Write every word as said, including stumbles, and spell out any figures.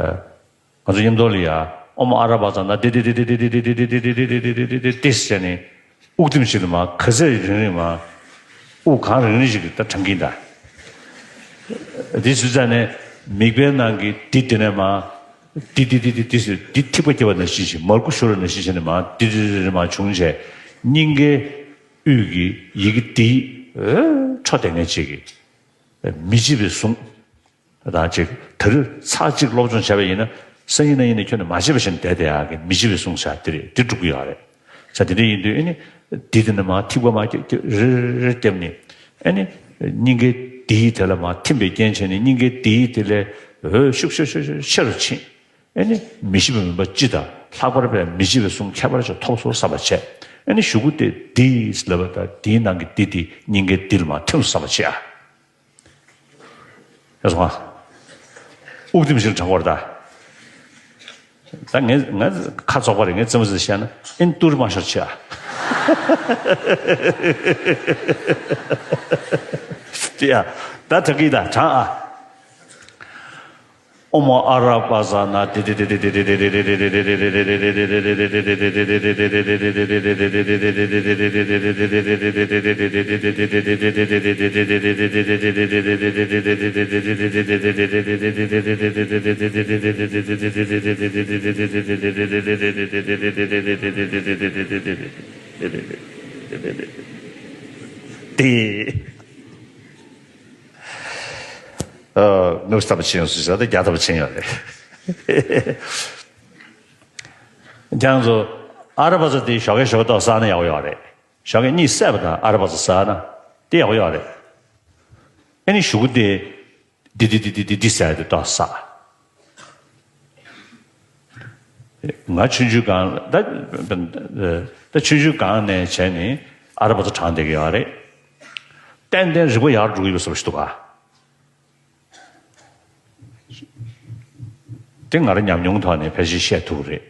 ང་ཚོ་མཉམ་དུ་ལ་ཡ་ཨོཾ་ཨ་ར་པ་ཙ་ན་ཏི་ཏི་ཏི་ཏི་ཟེར་ནས་དབུགས་ཐིམ་ཞིག་ལ་མར་ག་ཚད་རིང་རིང་མར་དབུགས་གང་རིང་རིང་ཞིག་གིས་ད་བགྲང་གིན་གདའ། དེ་སུས་ཙ་ནས་མིག་དཔེའི་ནང་གི་འདི་དེ་ནས་མར་ཏི་ཏི་ཏི་ཏི་ཏི་ཟེར་འདི་ཐིགས་པ་བརྒྱབ་པ་ནང་བཞིན་ཞིག་མར་ཁུ་ཤོར་བ་ནང་བཞིན་བྱས་ནས་མར་ཏི་ཏི་ཏི་ཏི་མར་བྱུང་བྱས་སྙིང་གའི་དབུས་ཀྱི་ཡི་གེ་འདི་འཕྲོ་དེ་ངས་བྱེད་ཀྱི་མི་བརྗེད་པའི་གཟུངས། ད་ཅིག་ད་རེས་ཚར་གཅིག་སློབ་སྦྱོང་བྱས་པ་ཡིན་ན་སང་ཉིན་གནངས་ཉིན་ནས་ཁྱོན་ནས་མ་བརྗེད་པ་བྱས་ནས་བསྡད་བསྡད་ཡག་གི་མི་བརྗེད་པའི་གཟུངས་བྱ་དེ་རེད། དེ་འགྲུབ་ཀྱི་ཡོད་རེད། ས་དེ་འདྲ་ཡིན་དུས་ཨེ་ནི་འདི་དེ་ནས་མར་ཐིགས་པ་མར་རེ་རེ་རེ་བརྒྱབ་ནས་ཨེ་ནི་སྙིང་གའི་འདི་དེ་ལ་མར་ཐིམ་པའི་རྐྱེན་བྱས་ནས་སྙིང་གའི་འདི་དེ་ལས་འོད་ཤུགས་ཤུགས་ཤུགས་ཤུགས་ཆེ་རུ་ཕྱིན། ཨེ་ནི་མི་ཤིགས་པའི་མུན་པ་སྤྱི་དང་ལྷག་པར་བའི་མི་བརྗེད་པའི་གཟུངས་ཁྱད་པར་ཅན་ཐོབ་སོང་བསམ་པ་བྱས། ཨེ་ནི་གཞུག་གུ་དེ་འདི་ལབ་པ་དང་འདིའི་ནང་གི་འདི་དེ་སྙིང་གའི་འདི་ལ་མར་ཐིམ་སོང་བསམ་པ་བྱས་ཨ། ཡ་སོང་ཨ། དབུགས་ཐིམ་བཞིན་དྲང་བར་གདའ། ད་ངས་ངས་ཁ་བཙོག་པ་རེད། ངས་རྩེད་མོ་རྩེ་བཤད་ན་ཨིན་ཏུར་མ་ཤོར་ཆེ་ཨ། དེ་ཡ་ད་དྲག་གི་ད་དྲང་ཨ། ཨོཾ་ཨ་ར་པ་ཙ་ན་ཏི་ཏི་ཏི་ཏི་ཏི་ཏི་ཏི་ཏི་ཏི་ཏི། ཨ། ནུབ་ཐབས་ཕྱིན་སུ་ཟེར་ཏེ་རྒྱ་ཐབས་ཕྱིན་ཡོད་རེད། ཁྱེད་ཚོ་ཨ་ར་པ་ཙ་དེ་ཞོགས་ཀས་ཞོགས་ཀས་ཏོག་བསགས་ན་ཡག་པོ་ཡོད་རེད། ཞོགས་ཀས་གཉིད་སད་པ་དང་ཨ་ར་པ་ཙ་བསགས་ན་དེ་ཡག་པོ་ཡོད་རེད། ཨེ་ནི་གཞུག་གུ་དེ་འདི་འདི་འདི་འདི་འདི་འདི་ཟེར་ཏེ་ཏོག་བསགས། ང་ཆུང་ཆུང་སྒང་ད་ད་ཆུང་ཆུང་སྒང་ནས་བྱས་ནས་ཨ་ར་པ་ཙ་བགྲངས་བསྡད་ཀྱི་ཡོད་རེད། ཏན་ཏན་རིག་པ་ཡར་འགྲོ་གི་ཡོད་བཟོ་ཞིག་འདུག་ག་དེ་ང་རང་ཉམས་མྱོང་ཐོག་ནས་ཕལ་ཆེར་བཤད་ཐུབ་ཀྱི་རེད།